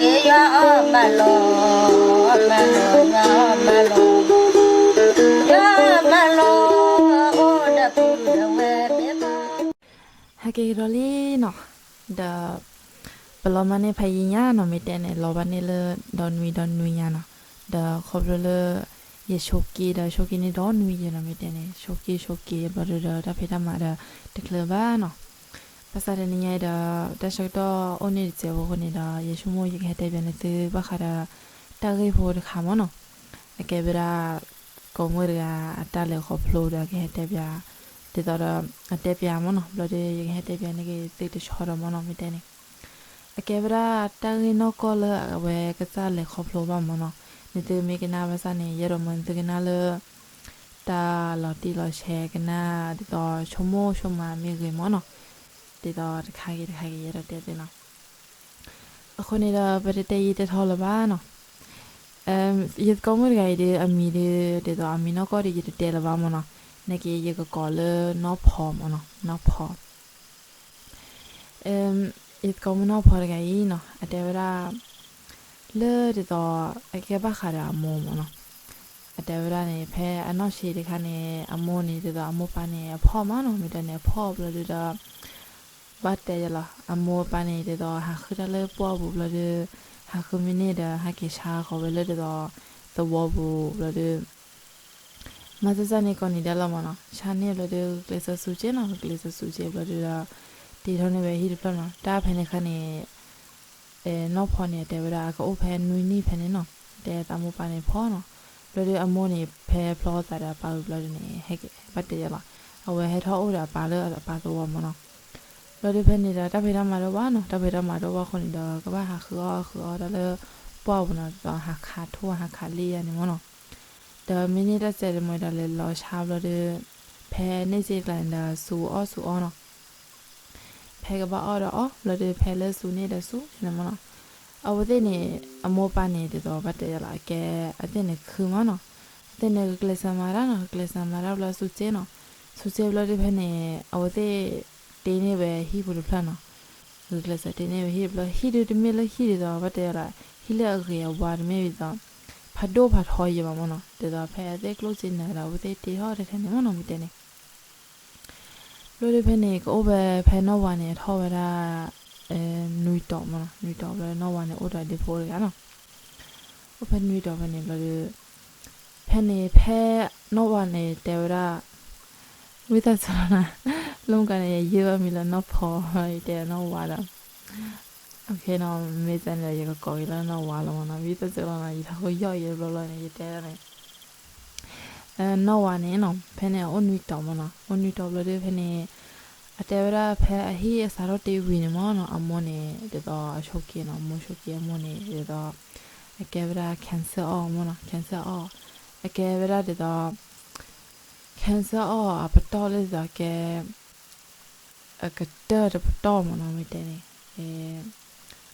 က့ယွၤအီၣ်မၤလီၤ, မၤလီၤ, ယွၤအီၣ်မၤလီၤ, ယွၤအီၣ်မၤလီၤ, အိၣ်ဒီးပူဒီးဝဲမ့ၢ်ဘၣ် ဟဲက့ၤကဒီးလံနီၤ, ဒီး ပလီၤမၢ်န့ၢ်ဖးယံာ်ညါနီၤ မ့ၢ်တဲန့ၣ် လီၤဘၣ်န့ၢ်လၢ ဒီနွံဒီနွံညါနီၤ, ဒီးခီဖျိလၢ ယဆိးက့ဒီးဆိးက့န့ၢ်ဒီနွံယဲနီၤ မ့ၢ်တဲန့ၣ် ဆိးက့ဆိးက့ဘျီဒုဒီး တၢ်ဖံးတၢ်မၤဒီး တချုးဘၣ်နီၤ, ဘၣ်ဆၣ်တနံၤညါအံၤဒီး တၢ်ဆၢကတီၢ်အိၣ်န့ၢ်တစဲးဖိအဃိန့ၣ်ဒီး ယဆိကမိၣ်ယကဟဲတဲပၠးန့ၢ်သုဘၣ်ဃးဒီး တၢ်ဂ့ၢ်ဖိတခါမ့ၢ်နီၤ, အကဲဝဲဒၣ် ကိးမုၣ်တဂၤအတၢ်လဲၤခီဖျိဒီးကဟဲတဲပၠး, ဒ်သိးဒီး အတဲပၠးမ့ၢ်နီၤ ဘျီဒီး ယကဟဲတဲပၠးန့ၢ်က့ၤသုတဆီဒီးမ့ၢ်နီၤ မ့ၢ်တဲန့ၣ်, အကဲဝဲဒၣ်တၢ်ဂ့ၢ်နီၢ်ကီၢ်လၢအဝဲကစၢ်လဲၤခီဖျိဘၣ်မ့ၢ်နီၤ, နသုမ့ၢ်ကနၣ်ဘၣ်ဆၣ်န့ၣ် ယအဲၣ်ဒိးမၢနသုကနၣ်လၢ တၢ်လီၤတံၢ်လီၤဆဲးကနၣ် ဒ်သိးဆိကမိၣ်ဆိကမးမ့ၢ်ဂ့ၤမ့ၢ်နီၤ, ဒ်သိးတခါဂ့ၤတခါဂ့ၤ ယအဲၣ်ဒိးတဲသုနီၤ အဃိန့ၣ်ဒီး ပတတဲယံာ်တဲထီလၢၤဘၣ်နီၤ, ယကိးမုၣ်တဂၤအံၤဒီး အမံၤဒီး ဒ်သိးအမံၤနီၢ်ကီၢ်ဒီး ယတတဲလၢၤဘၣ်မ့ၢ်နီၤ, နာ်က့ယကကိးလၢနီၢ်ဖီမ့ၢ်နီၤ, နီၢ်ဖီ ယကိးမုၣ်နီၢ်ဖီတဂၤအံၤနီၤ အတဲဝဲဒၣ် လၢဒ်သိး အကဲဘၣ်ဃးဒီးအမိၢ်မ့ၢ်နီၤ, အတဲဝဲဒၣ်န့ၣ် ဖဲအနီၢ်ဆံးတခါန့ၣ် အမိၢ်န့ၣ် ဒ်သိးအမိၢ်ပၢ်န့ၣ် အဖီၣ်မ့ၢ်နီၤ မ့ၢ်တဲန့ၣ် အဖီၣ်ဘျီဒုဒီး ဘၣ်တဲယလီၤ အမိၢ်အပၢ်န့ၣ် ဒ်သိးဟးဃုတၢ်လၢပှၢ်ပူၤဘျီဒု ဟးဃုမ့ၢ်န့ၢ်ဒီး ဟဲက့ၤဆါဃီၤဝဲလၢဒ်သိး သဝီပူၤဘျီဒု မၤစၢၤစၢ်န့ၣ်ကိးနံၤဒဲးလီၤမ့ၢ်နီၤ, ဆါန့ၢ်ဘျီဒု ကျဲးစၢးစူးက့နီၤ, ကျဲးစၢးစူးက့ဘျီဒုဒီး တ့ထီၣ်န့ၢ်ဝဲဟံၣ်တဖျၢၣ်နီၤ, တၢ်ဖဲန့ၣ်အခါန့ၣ် နီၢ်ဖီန့ၣ် အတဲဝဲဒၣ် အကအိၣ်ဖဲနွံနံၣ်ဖဲန့ၣ်နီၤ, တဲသးမိၢ်ပၢ်န့ၣ်ဖီၣ်နီၤ, ဘျီဒုအမိၢ်န့ၣ် ဖဲဖျီသးဒီးအပၢ်ဝံၤဘျီဒုန့ၣ် ဟဲက့ၤဘၣ်တဲယလီၤ, အဝဲဟဲထီၣ်အိၣ်ဒီးအပၢ်လၢအပၢ်သဝီမ့ၢ်နီၤ, ဘျီဒုဖဲန့ၣ်ဒီး တၢ်ဖံးတၢ်မၤတအိၣ်ဘၣ်နီၤ, တၢ်ဖံးတၢ်မၤတအိၣ်ဘၣ်အဃိန့ၣ်ဒီး ကဘၣ်ဟးဃုအီၣ်ဃုအီတၢ်လၢ ပှၢ်ပူၤနီၤ, ဒ်သိးဟးခးထိၣ်ဟးခးလံၣ်ယါန့ၣ်မ့ၢ်နီၤ, ဒီးမ့ၢ်န့ၢ်တၢ်စဲးတမံၤဒီးလဲၤလီၤဆါဘျီဒု ဖဲန့ၣ်စ့ကျါန့ၣ်ဒီး စူးအီၣ်စူးအီနီၤ ဖဲကဘၣ်အီၣ်ဒီးအီၣ် ဘျီဒု ဖဲလၢစူးန့ၢ်ဒီးစူးန့ၣ်မ့ၢ်နီၤ, အဝဲသ့ၣ်န့ၣ် အမိၢ်ပၢ်န့ၣ် ဒ်သိးဘၣ်တဲယလီၤ အကဲ အသ့ၣ်န့ၣ်ခုမ့ၢ်နီၤ, အသ့ၣ်န့ၣ် ကကျဲးစၢးမၤတၢ်နီၤ, ကကျဲးစၢးမၤတၢ်ဘျီစူးက့နီၤ, စူးက့ဘျီဒုဖဲန့ၣ် အဝဲသ့ၣ်တ့န့ၢ်ဝဲဟံၣ်ပူၤတဖျၢၣ်နီၤ, ကကျဲးစၢးတ့န့ၢ်ဝဲဟံၣ်တဖျၢၣ် ဟံၣ်ဒုတမ့ၢ်လၢဟံၣ်ဒ်သိးဘၣ်တဲယလီၤ ဟံၣ်လၢအဂ့ၤအဝါတမ့ၢ်ဒ်သိး ဖးဒိၣ်ဖးထီယံၤဘၣ်မ့ၢ်နီၤ, ဒ်သိးဖဲအသ့ၣ်ကျိၣ်စ့နၢၤဒီး အဝဲသ့ၣ်တ့ထီၣ်တထဲန့ၣ်မ့ၢ်နီၤ မ့ၢ်တဲန့ၣ် ဘျီဒုဖဲန့ၣ် ကအိၣ်ဝဲဖဲနီၢ်ဝၤန့ၣ် အထီၣ်ဝဲဒၣ် နွံတီၤမ့ၢ်နီၤ, နွံတီၤဘျီနီၢ်ဝၤန့ၣ် အိၣ်ဒီးဒ့ဖိတဂၤနီၤ, အိၣ်ဖဲနွံတီၤဖဲန့ၣ်ဘျီဒု ဖဲန့ၣ်ဖဲနီၢ်ဝၤန့ၣ် တဲဝဲဒၣ် ဝံသးစူၤလီၤနၤ, လၢမုၢ်ကါန့ၣ် ယယုၢ်ဘၣ်မံၤလၢနီၢ်ဖီ ယတဲနီၢ်ဝၤဒီး မ့ၢ်စ့ၢ်န့ၣ်ဒီး ယကကိးက့ၤလၢနီၢ်ဝၤလီၤမ့ၢ်နီၤ, ဝံသးစူၤလီၤနၤ, ယထီၣ်ခိၣ်ယီၣ်ယဲတဘျီဘျီန့ၣ် ယတဲဒၣ်န့ၣ် နီၢ်ဝၤန့ၣ်နီၤ ဖဲန့ၣ်အအိၣ်နွံတီၤမ့ၢ်နီၤ, အိၣ်နွံတီၤဘျီဒုဖဲန့ၣ် အတဲဝဲဒၣ်ဖဲအဟံၣ်အစးထီၣ်တ့ဝံၤန့ၣ်မ့ၢ်နီၤ, အမိၢ်န့ၣ် ဒ်သိးအဆိးက့နီၤ, အမိၢ်ဆိးက့အမိၢ်န့ၣ် ဒ်သိး အကဲဝဲဒၣ် cancer အီၣ်မ့ၢ်နီၤ, cancer အီၣ်, အကဲဝဲဒၣ်ဒ်သိး cancer အီၣ်အပတီၢ်လၢဒ်သိးကဲ အကတၢၢ်တပတီၢ်မ့ၢ်နီၤ, မ့ၢ်တဲန့ၣ်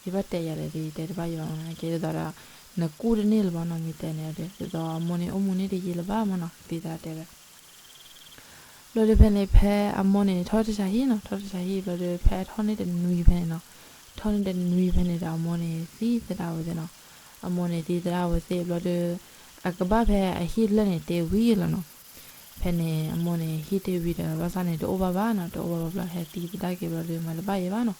ယဘၣ်တဲယၤလဲၣ်ဒီး ယတဲတဘၣ်ယၤဘၣ်မ့ၢ်နီၤ, ကဲဒ်သိးဒီး နကူၣ်တန့ၢ်လၢၤဘၣ်နီၤ, မ့ၢ်တဲန့ၣ် ဒ်သိးအမိၢ်န့ၣ်အိၣ်မူန့ၢ်တယံာ်လၢၤဘၣ်မ့ၢ်နီၤ, သံသးတဲဝဲ ဘျီဒုဖဲန့ၣ် ဖဲအမိၢ်န့ၣ် ထီၣ်တၢ်ဆါဟံၣ်နီၤ, ထီၣ်တၢ်ဆါဟံၣ်ဘျီဒု ဖဲအထီၣ်န့ၢ်တနွံဖဲန့ၣ်နီၤ, ထီၣ်န့ၢ်တနွံဖဲန့ၣ်ဒီး အမိၢ်န့ၣ် သံသဒၣ်ဝဲသ့ၣ်နီၤ, အမိၢ်န့ၣ်သံသဒၣ်ဝဲသ့ၣ်ဘျီဒု အကဘၣ်ဖဲအဟံၣ်တဖျၢၣ်န့ၣ် တ့ဝံၤလီၤနီၤ, ဖဲန့ၣ် အမိၢ်န့ၣ် ဟံၣ်တ့ဝံၤဒီး ဘၣ်ဆၣ်န့ၣ် တအိၣ်ဘၣ်ဘၣ်နီၤ, တအိၣ်ဘၣ်ဘၣ်ဘျီ ဟဲသံသဒၣ်က့ၤဘျီဒု မၤတဘၣ်ယဲဘၣ်နီၤ,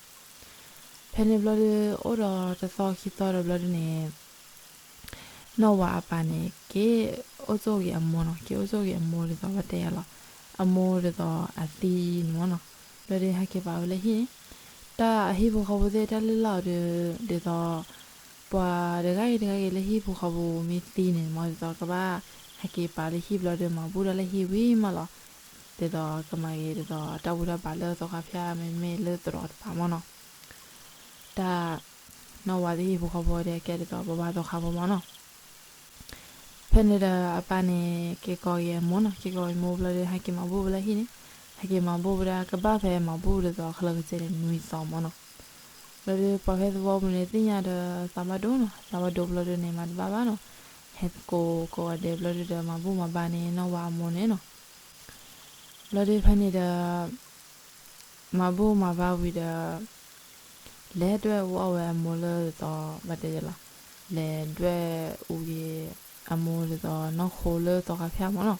ဖဲန့ၣ်ဘျီဒု အိၣ်ဒီးတသီခံသီဒီးဘျီဒုန့ၣ် နီၢ်ဝၤအပၢ်န့ၣ် က့ၤအိၣ်ဆိးက့ၤအမိၢ်နီၤ, က့ၤအိၣ်ဆိးက့ၤအမိၢ်ဒ်သိးဘၣ်တဲယၤလီၤ, အမိၢ်ဒ်သိးအသံန့ၣ်မ့ၢ်နီၤ, ဘျီဒုဟဲက့ၤပာ်ဝဲလၢဟံၣ်န့ၣ်, တၢ်အဟံၣ်ဖိဃီဖိသ့ၣ်တၢ်လၢ်လၢ်အီၤဒီး ဒ်သိး ပှၤတဂၤဂ့ၤတဂၤဂ့ၤလၢဟံၣ်ဖိဃီဖိမ့ၢ်သံန့ၣ်မ့ၢ်ဒ်သိးကဘၣ် ဟဲက့ၤပာ်လၢဟံၣ်ဘျီဒု မၤဘူၣ်တၢ်လၢဟံၣ်ဝံၤမးလီၤ, ဒ်သိးကမၤက့ၤဒ်သိးတၢ်ဘူၣ်တၢ်ဘါလၢသီခါဖၠၣ်မ့မ့ၢ်လၢသရိာ်တပၤမ့ၢ်နီၤ, တၢ် နီၢ်ဝၤသ့ၣ်ဟံၣ်ဖိဃီဖိဒီးကဲဒ်သိးပဘါသီခါဖိမ့ၢ်နီၤ, ဖဲန့ၣ်ဒီးအပၢ်န့ၣ် က့ၤကိးက့ၤအမိၢ်နီၤ, က့ၤကိးက့ၤမိၢ်ဘျီဒု ဟဲက့ၤမၤဘူၣ်ဝဲလၢဟံၣ်န့ၣ်, ဟဲက့ၤမၤဘူၣ်ဝဲဒၣ်ကဘၣ်ဖဲမၤဘူၣ်ဒ်သိးခဲလၢာ်ခဲဆ့န့ၣ် နွံသီမ့ၢ်နီၤ, ဘျီဒု ပှၤဖဲသဝီပူၤန့ၣ်သ့ၣ်ညါဒီးသးဘၣ်ဒိနီၤ, သးဘၣ်ဒိဘျီဒုန့ၣ် မၤတဘၣ်ဘၣ်နီၤ, ဟဲကိးကိးဂၤဒဲးဘျီဒုဒီးမၤဘူၣ်မၤဘါန့ၣ် နီၢ်ဝၤအမိၢ်န့ၣ်နီၤ, ဘျီဒုဖဲန့ၣ်ဒီး မၤဘူၣ်မၤဘါဝံၤဒီး လဲၤဒွဲၣ်အူအီၣ်ဝဲအမိၢ်လၢဒ်သိး ဘၣ်တဲယဲလီၤ, လဲၤဒွဲၣ်အူက့ၤအမိၢ်ဒ်သိးနီၢ်ခိလၢသီခါဖၠၣ်မၢ်နီၤ.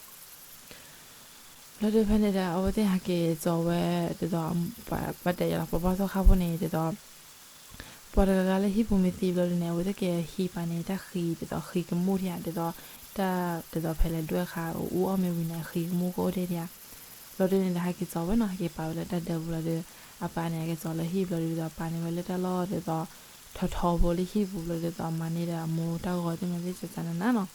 ဘျီဒုးဖဲန့ၣ်ဒီး အဝဲသ့ၣ်ဟးက့ၤစိာ်ဝဲဒ်သိး ဘၣ်တဲယဲလီၤ ပှၤဘၣ်သီခါဖိန့ၣ်ဒ်သိး ပှၤတဂၤဂၤလၢဟံၣ်ပူၤမ့ၢ်သံဘျီဒုးန့ၣ် အဝဲသ့ၣ်ကဟံးပာ်န့ၢ်တၢ်ဃံ ဒ်သိးဃံကမူၣ်ထံဧါ ဒ်သိး တၢ်ဒ်သိးဖဲလဲၤဒွဲၣ်ဃာ်အူအီၣ်မ့ၢ်ဝံၤန့ၣ် အဃံကမူၣ်ကအိၣ်ဒဲဒံဧါ. ဘျီဒုးန့ၣ်ဒီးဟဲက့ၤစိာ်ဝဲနီၤ ဟဲက့ၤပာ်ဝဲလၢတၢ်ဒၢပူၤလီၤဒီး အပၢ်န့ၣ် ဟဲက့ၤစိာ်လၢဟံၣ်ဘျီဒုးဒီး ပာ်န့ၢ်ဝဲလၢတၢ်လီၢ်ဒ်သိး ထီထီဖိလၢဟံၣ်ပူၤဘျီဒုးဒီး မၤန့ၢ်ဒီးအမိၢ်တၢ်ဂီၤသ့ၣ်မၤသ့ၣ်စၢ်စၢ်နးနးနီၤ.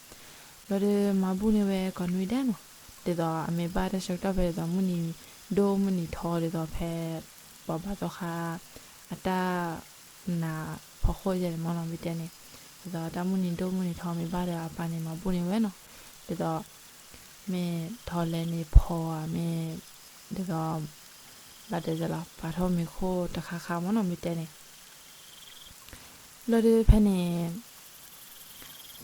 ဘျီဒုးမၤဘူၣ်န့ၢ်ဝဲကိးနွံဒဲးနီၤ, ဒ်သိးအမ့ၢ်ဘၣ်တၢ်ဆၢကတီၢ်ဖဲဒ်သိးမုၢ်နံၤဒိၣ်မုၢ်နံၤထီဒ်သိးဖဲ ပှၤဘၣ်သီခါ အတၢ် နးဖီခိၣ်ယဲန့ၣ်မၢ်နီၤ မ့ၢ်တဲန့ၣ်, ဒ်သိးတၢ်မုၢ်နံၤဒိၣ်မုၢ်နံၤထီမ့ၢ်ဘၣ်ဒီး အပၢ်န့ၣ်မၤဘူၣ်န့ၢ်ဝဲနီၤ, ဒ်သိး မ့ၢ်ထီလဲၤန့ၣ်ဖီဧါ မ့ၢ် ဒ်သိး ဘၣ်တဲယဲလီၤ ပာ်ထီၣ်မံၤခိၣ်တခါခါမၢ်နီၤ မ့ၢ်တဲန့ၣ်. ဘျီဒုးဖဲန့ၣ်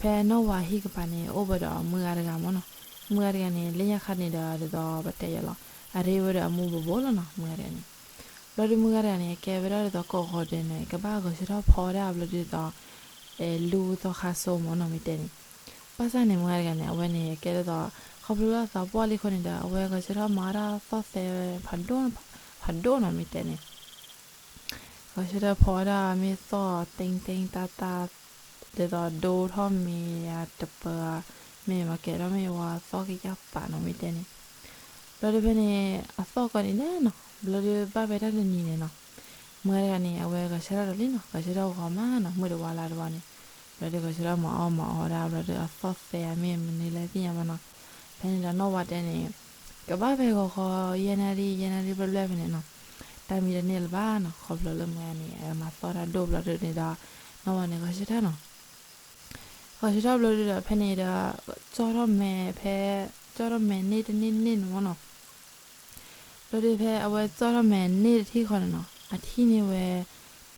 ဖဲနီၢ်ဝၤဟံၣ်ကပၤန့ၣ် အိၣ်ဝဲဒီးမုၢ်ဂၤတဂၤမၢ်နီၤ, မုၢ်ဂၤတဂၤန့ၣ် လၢညါခါန့ၣ်ဒီး ဒ်သိးပတဲယဲလီၤ အရ့ဝဲဒီးအမူဘိးဘိးလီၤနီၤ မုၢ်ဂၤတဂၤန့ၣ်. ဘျီဒုးမုၢ်ဂၤတဂၤန့ၣ် အကဲဝဲဒၣ်ဒ်သိးကိးဂီၤဒဲးန့ၣ် ကဘၣ်ဂဲၤဆၢထၢၣ်ဖီဝဲဒၣ်ဘျီဒုးဒ်သိး လူၤသီခါစိမၢ်နီၤ မ့ၢ်တဲန့ၣ်. ဘၣ်ဆၣ်န့ၣ် မုၢ်ဂၤတဂၤန့ၣ် အဝဲန့ၣ် ကဲဒ်သိး ခီဖျိလၢအသးပှၢ်လံအဃိန့ၣ်ဒီး အဝဲဂဲၤဆၢထၢၣ်မၤဝဲဒၣ်သီၣ်သဲ ဖးဒိၣ်နီၤ မ့ၢ်တဲန့ၣ် ဂဲၤဆၢထၢၣ်ဖီဝဲဒၣ်မ့ၢ်သီၣ်တ့တ့တၢ်တၢ် ဒ်သိးဒိထီၣ်မ့ၤဧါတပၢၤဧါ မ့ၢ်မၤကဲထီၣ်မ့ၢ်ဝဲသီၣ်ကယၢ်ပာ်နီၤ မ့ၢ်တဲန့ၣ်. ဘျီဒုးဖဲန့ၣ် အသီၣ်ကီးန့ၣ်ဒဲးနီၤ ဘျီဒုးဘၣ်ဖဲတၢ်တနံၤန့ၣ်နီၤ မုၢ်ဂၤတဂၤန့ၣ် အဝဲဂဲၤဆၢထၢၣ်ဒီးလံနီၤ ဂဲၤဆၢထၢၣ်ဂီၤမးနီၤ မုၢ်တဝါလါတဝါန့ၣ် ဘျီဒုးဂဲၤဆၢထၢၣ်မၤအီၣ်မၤအီဒၣ်ဘျီဒုး အသီၣ်သဲဧါမ့ၢ်မနုၤလဲၣ်သ့ၣ်ညါဘၣ်နီၤ. ဖဲန့ၣ်ဒီးနီၢ်ဝၤတဲန့ၣ် ကဘၣ်ဖဲဂီၤခီ ယဲၢ်နၣ်ရံၣ် ယဲၢ်နၣ်ရံၣ်ဘျဲၣ်ဘျဲၣ်ဖဲန့ၣ်နီၤ တၢ်မံတန့ၢ်လၢၤဘၣ်နီၤ ခီဖျိလၢမုၢ်ဂၤန့ၣ် အမၤသီၣ်တၢ်ဒိၣ်ဘျီဒုးန့ၣ်ဒီး နီၢ်ဝၤန့ၣ်ဂဲၤဆၢထၢၣ်နီၤ ဂဲၤဆၢထၢၣ်ဘျီဒုးဒီး ဖဲန့ၣ်ဒီး ကၠီၣ်ထီၣ်မဲာ်ဖဲ ကၠီၣ်ထီၣ်မဲာ်န့ၢ်တန့ၢ်န့ၢ်န့ၣ်မၢ်နီၤ. ဘျီဒုးဖဲအဝဲကၠီၣ်ထီၣ်မဲာ်န့ၢ်တထံၣ်ဃီန့ၣ်နီၤ အထံၣ်န့ၢ်ဝဲ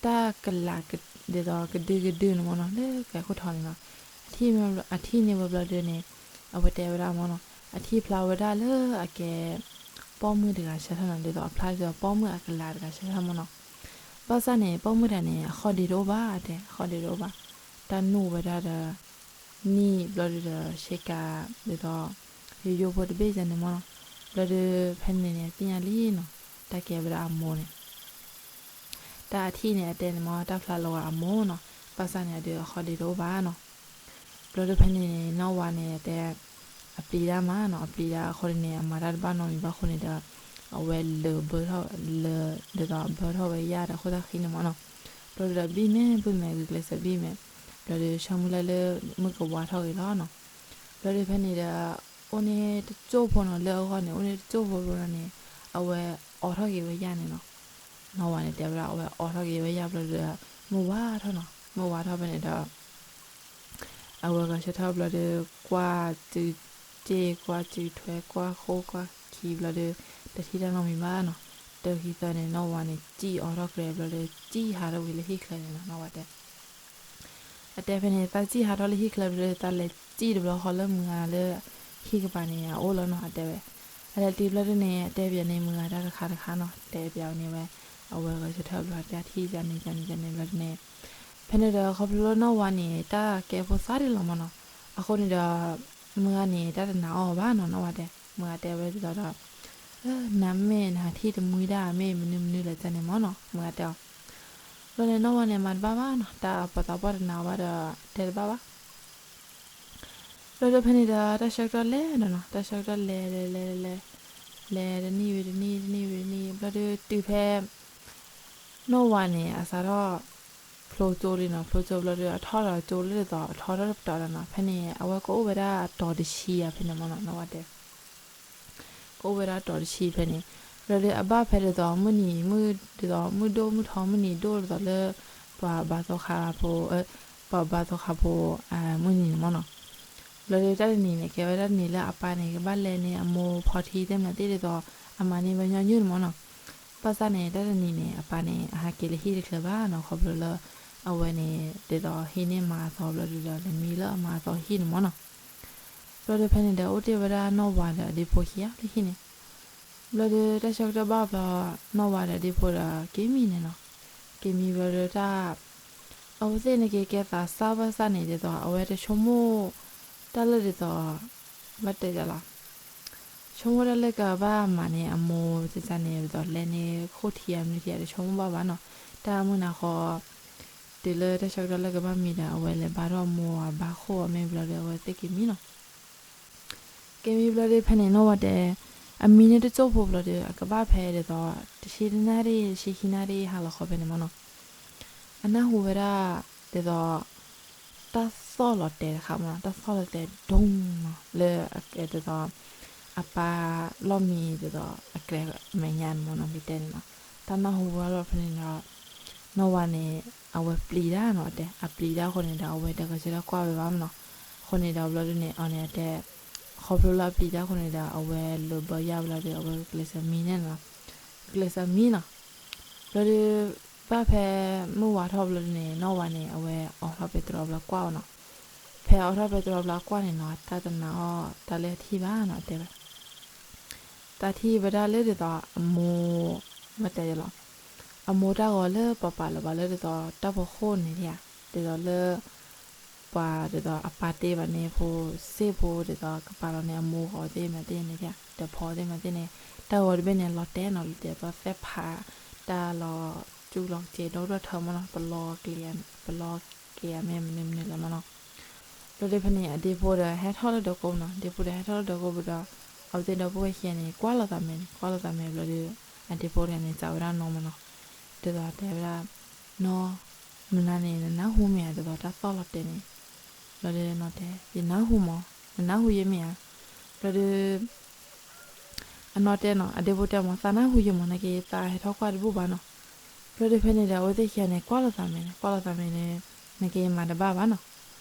တၢ်ကလး ဒ်သိးကဒုကဒုန့ၣ်မၢ်နီၤ လၢကဲခိၣ်ထီန့ၣ်နီၤ အထံၣ်န့ၢ်ဝဲဘျီဒုးန့ၣ် အဝဲတဲဝဲဒၣ်မၢ်နီၤ အထံၣ်ဖျါဝဲဒၣ်လၢအကဲ ပိာ်မုၣ်တဂၤဆၢထၢၣ်နီၤ ဒ်သိးအဖျါဒ်သိးပိာ်မုၣ်အကလးတဂၤဆၢထၢၣ်မၢ်နီၤ. ဘၣ်ဆၣ်န့ၣ် ပိာ်မုၣ်တဂၤန့ၣ် အဃီဒ့တအိၣ်ဘၣ်တဲ အဃီဒ့တအိၣ်ဘၣ် တၢ်နူၢ်ဝဲဒၣ်ဒီး နံၣ်ဘျီဒုးဒီး ဆ့ကၤ ဒ်သိး ယိယိဖိတဘ့ၣ်ယဲန့ၣ်မၢ်နီၤ. ဘျီဒုးဖဲန့ၣ်န့ၣ် သ့ၣ်ညါလံနီၤ တၢ်ကဲဝဲဒၣ်အမိၢ်န့ၣ် တၢ်အထံၣ်န့ၣ် အတဲန့ၣ်မၢ် တၢ်ဖျါလီၤဝဲအမိၢ်နီၤ. ဘၣ်ဆၣ်န့ၣ် အဒုးအဃီဒ့တအိၣ်ဘၣ်နီၤ. ဘျီဒုးဖဲန့ၣ်န့ၣ် နီၢ်ဝၤန့ၣ် အတဲ အပျံၤတၢ်မးနီၤ အပျံၤတၢ်အဃိန့ၣ် အမၤတၢ်တဘၣ်နီတမံၤဘၣ်အဃိန့ၣ်ဒီး အဝဲလၢာ်ဘၢထီၣ် လၢာ် ဒ်သိးအဘၢထီၣ်ဝဲယၣ်ဒီးအခိၣ်သၣ်ဃံန့ၣ်မၢ်နီၤ. ဘျီဒုးဒီးဘံၣ်မဲာ်ဘုၣ်မဲာ်ဂုာ်ကျဲးစၢးဘံၣ်မဲာ် ဘျီဒုးဆၢမုၢ်လၢ်လၢမုၢ်ကဝါထီၣ်ဂ့ၤလီၤနီၤ. ဘျီဒုးဖဲန့ၣ်ဒီး အိၣ်န့ၣ်တစိၢ်ဖိနီၤ လၢအဂီၢ်န့ၣ် အိၣ်န့ၣ်တစိၢ်ဖိဘျီဒုးန့ၣ် အဝဲအိးထီၣ်က့ၤဝဲယၣ်န့ၣ်နီၤ. နီၢ်ဝၤန့ၣ်တဲဝဲဒၣ် အဝဲအိးထီၣ်က့ၤဝဲယၣ်ဘျီဒုးဒီး မုၢ်ဝါထီၣ်နီၤ မုၢ်ဝါထီၣ်ဖဲန့ၣ်ဒီး အဝဲဂဲၤဆၢထၢၣ်ဘျီဒုး ကွၢ်စုစ့ၢ် ကွၢ်စုထွဲ ကွၢ်ဃိကွၢ်ခံဘျီဒုး တထံၣ်တၢ်နီတမံၤဘၣ်နီၤ. တၢခံသၢန့ၣ် နီၢ်ဝၤန့ၣ် စံၣ်အိးထီၣ်ကျဲဘျီဒုး စံၣ်ဟးထီၣ်ကွံာ်လၢဟံၣ်ချၢန့ၣ်နီၤ နီၢ်ဝၤတဲ အတဲဖဲန့ၣ် သးစံၣ်ဟးထီၣ်လၢဟံၣ်ချၢဘျီဒုး သးလဲၤစံၣ်တဘျီဃီလၢမုၢ်ဂၤလၢ ဟံၣ်ကပၤန့ၣ် အအိၣ်လီၤနီၤ အတဲဝဲ. အလဲၤတုၤဘျီဒုးန့ၣ် အတဲပၠးန့ၢ်မုၢ်ဂၤတၢ်တခါတခါနီၤ တဲပၠးဝဲန့ၣ်ဝဲ အဝဲဂဲၤဆၢထၢၣ်ဘျီတၢ်ထံၣ်ယါန့ၣ်ယါန့ၣ်ယါန့ၣ်ဘျီဒုးန့ၣ် ဖဲန့ၣ်ဒီးခီဖျိလၢနီၢ်ဝၤန့ၣ် တၢ်ကဲဖိသၣ်ဒ်လီၤမၢ်နီၤ. အဃိန့ၣ်ဒီး မုၢ်ဂၤန့ၣ် တၢ်တနာ်အီၤဘၣ်နီၤ နီၢ်ဝၤတဲ မုၢ်ဂၤတဲဝဲဒ်သိးဒီး နမ့ၢ်နဟးထံၣ်တမှံဒၣ် မ့ၢ်မနုၤမနုၤလဲၣ်န့ၣ်မၢ်နီၤ မုၢ်ဂၤတဲအီၤ. ဘျီန့ၣ်နီၢ်ဝၤန့ၣ် မၤတဘၣ်ဘၣ်နီၤ တၢ်ပှၤသးပှၢ်တနာ်ဘၣ်ဒီး တဲတဘၣ်ဘၣ် ဘျီဒုးဖဲန့ၣ်ဒီး တၢ်ဆၢကတီၢ်လဲၤဒီးနီၤ တၢ်ဆၢကတီၢ်လဲၤလဲၤလဲၤလဲၤလဲၤ လဲၤတနံၣ်ဝံၤတနံၣ် တနံၣ်ဝံၤတနံၣ် ဘျီဒုးတုၤဖဲ နီၢ်ဝၤန့ၣ် အစးထီၣ် ဖျိကၠိလံနီၤ ဖျိကၠိဘျီဒုး အထီၣ်ဒီးကၠိလၢဒ်သိး အထီထီၣ်တပတီၢ်ဒီးနီၤ ဖဲန့ၣ် အဝဲကအိၣ်ဝဲဒၣ်အတီၤတဆံဧါ ဖဲန့ၣ်မၢ်နီၤ နီၢ်ဝၤတဲ ကအိၣ်ဝဲဒၣ်တီၤတဆံဖဲန့ၣ် ဘျီဒုးအဘၣ်ဖဲဒ်သိး မုၢ်နံၤ မုၢ်ဒ်သိး မုၢ်ဒိၣ်မုၢ်ထီမုၢ်နံၤဒိၣ်ဒ်သိးလၢ ပှၤဘါသီခါဖိ ပှၤဘါသီခါဖိ မုၢ်နံၤန့ၣ်မၢ်နီၤ. ဘျီဒုးတၢ်တနံၤန့ၣ် ကဲဝဲဒၣ်တနံၤလၢအပၢ်န့ၣ် ကဘၣ်လဲၤန့ၢ်အမိၢ်ဖီထံသ့ၣ်မနုၤသ့ၣ်ဒ်သိး အမၤန့ၢ်ဝဲညီနုၢ်န့ၣ်မၢ်နီၤ. ဘၣ်ဆၣ်န့ၣ် တၢ်တနံၤန့ၣ် အပၢ်န့ၣ် အဟးက့ၤလၢဟံၣ်တချုးဘၣ်နီၤ ခီဖျိလၢ အဝဲန့ၣ် ဒ်သိးဟံးန့ၢ်မါအသီဘျီဒုးဒီး လဲၤမံလၢအမါအသီဟံၣ်န့ၣ်မၢ်နီၤ. ဘျီဒုးဖဲန့ၣ်ဒီး အိၣ်တ့ၢ်ဝဲဒၣ်နီၢ်ဝၤဒီးအဒ့ဖိခံဂၤလၢဟံၣ်န့ၣ် ဘျီဒုးတၢ်ဆၢကတီၢ်ဘၣ်ဘျီ နီၢ်ဝၤဒီးအဒ့ဖိဒီးက့ၤမံန့ၣ်နီၤ. က့ၤမံဘျီဒီးတၢ် အဝဲသ့ၣ်န့ၣ်က့ၤကဲသးစၢ်ဘၣ်ဆၣ်န့ၣ် ဒ်သိးအဝဲတဆိကမိၣ် တၢ်လၢဒ်သိး ဘၣ်တဲဒ်လဲၣ် ဆိကမိၣ်တၢ်လၢကဘၣ်မၤန့ၢ်အမိၢ်န့ၣ် ဒ်သိးလဲၤန့ၢ်ခိၣ်ထံးအမနုၤထံး တဆိကမိၣ်ဘၣ်ဘၣ်နီၤ. တၢ်မုၢ်နၤဃီ တုၤလၢတၢ်ဆၢကတီၢ်လၢကဘၣ်မံဒီး အဝဲလဲၤဘါထီၣ်အမိၢ်အဘါခိၣ်အမ့ၢ်ဘျီဒီး အဝဲသ့ၣ်က့ၤမံနီၤ. က့ၤမံဘျီဒီးဖဲန့ၣ် နီၢ်ဝါတဲ အမံန့ၣ်တစိၢ်ဖိဘျီဒီး အကဘၣ်ဖဲဒ်သိး တဆံတနၣ်ရံၣ် တဆံခံနၣ်ရံၣ်ဟါလီၤဃီဖဲန့ၣ်မ့ၢ်နီၤ. အနၢ်ဟူဝဲဒၣ် ဒ်သိး တၢ်သီၣ်လီၤတဲာ်တခါမ့ၢ်နီၤ, တၢ်သီၣ်လီၤတဲာ်ဒိၣ်နီၤ လၢ ဒ်သိး အပၢ်လီၢ်မံ ဒ်သိး အကြဲးမဲာ်ညါန့ၣ်မ့ၢ်နီၤ မ့ၢ်တဲန့ၣ်နီၤ. တၢ်နၢ်ဟူဝဲလီၤဖဲန့ၣ်ဒီး နီၢ်ဝါန့ၣ် အဝဲပျံၤတၢ်နီၤ အတဲ အပျံၤတၢ်အဃိန့ၣ်ဒီး အဝဲတဂၤစၢတၢ်ကွၢ်ဝဲဘၣ်မ့ၢ်နီၤ. အဃိန့ၣ်ဒီးဘျီဒုန့ၣ် အီၤန့ၣ်အတဲ ခီဖျိလၢအပျံၤတၢ်အဃိန့ၣ်ဒီး အဝဲလိာ်ဘၢယၢ်ဘျီဒီး အဝဲကကျဲးစၢးမံန့ၣ်နီၤ, ကကျဲးစၢးမံနီၤ. ဘျီဒီး ဘၣ်ဖဲမုၢ်ဝါထီၣ်ဘျီဒုန့ၣ် နီၢ်ဝါန့ၣ် အဝဲအိးထီၣ်ပဲတြီဘျီကွၢ်အီၤနီၤ. ဖဲအိးထီၣ်ပဲတြီဘျီကွၢ်န့ၣ်နီၤ တၢ်တနာ်အီၤ တၢ်လၢအထံၣ်ဘၣ်နီၤ အတဲဝဲ သးထံၣ်ဝဲဒၣ်လၢဒ်သိးအမိၢ် မ့ၢ်တဲလီၤ, အမိၢ်တၢ်ဂီၤလၢပှၤပာ်လီၤဘၣ်လၢဒ်သိးတၢ်ဖီခိၣ်န့ၣ်ဧါ, ဒ်သိးလၢ ပှၤဒ်သိးအပၢ်တ့ဘၣ်န့ၣ် ဖိစ့ၢ်ဖိဒ်သိးကပာ်လီၤန့ၣ် အမိၢ်ဂီၤသ့ၣ်မနုၤသ့ၣ်န့ၣ်ဧါ, ဒီးဖီသ့ၣ်မနုၤသ့ၣ်န့ၣ် တၢ်ဂီၤတဘ့ၣ်န့ၣ် လီၤတဲာ်နီၤ လီၤတဲာ်သီသဲဖး တၢ်လီၤစူၣ်လီၤစဲးဒီဒူၣ်ထၢမ့ၢ်နီၤ, ပလီၤကျဲၤ ပလီၤက့ၤအမဲာ်မနုၤမနုၤလဲၣ်မ့ၢ်နီၤ. ဘျီဒီးဖဲန့ၣ် အဒ့ဖိဒီးဟဲထီၣ်လၢဒီကိးပူၤနီၤ, ဒ့ဖိဒီးဟဲထီၣ်လၢဒီကိးပူၤဒီး အဝဲသ့ၣ်ဒီပုၢ်ဝဲၢ်ခံဂၤန့ၣ် ကွၢ်လိာ်သးမဲာ်န့ၣ် ကွၢ်လိာ်သးမဲာ်ဘျီဒီး အဒ့ဖိတဂၤန့ၣ် စံးဝဲဒၣ်နီၢ်မ့ၢ်နီၤ, ဒ်သိးတဲဝဲဒၣ် နီၢ် မုၢ်နၤန့ၣ် နနၢ်ဟူမ့ၢ်ဧါ ဒ်သိးတၢ်သီၣ်လီၤတဲာ်န့ၣ်, ဘျီဒီးနီၢ်တဲ ယနၢ်ဟူမ့ၢ် နနၢ်ဟူယဲမ့ၢ်ဧါ, ဘျီဒီး အနီၢ်တဲနီၤ အဒ့ဖိတဲမ့ၢ် သးနၢ်ဟူယဲမ့ၢ် နက့ၤသးဟဲထီၣ်ကွၢ်တဘူၣ်ဘၣ်နီၤ. ဘျီဒီးဖဲန့ၣ်ဒီး အဝဲသ့ၣ်ခံဂၤန့ၣ် ကွၢ်လိာ်သးမဲာ်န့ၣ် ကွၢ်လိာ်သးမဲာ်န့ၣ် နက့ၤမၤတဘၣ်ဘၣ်နီၤ.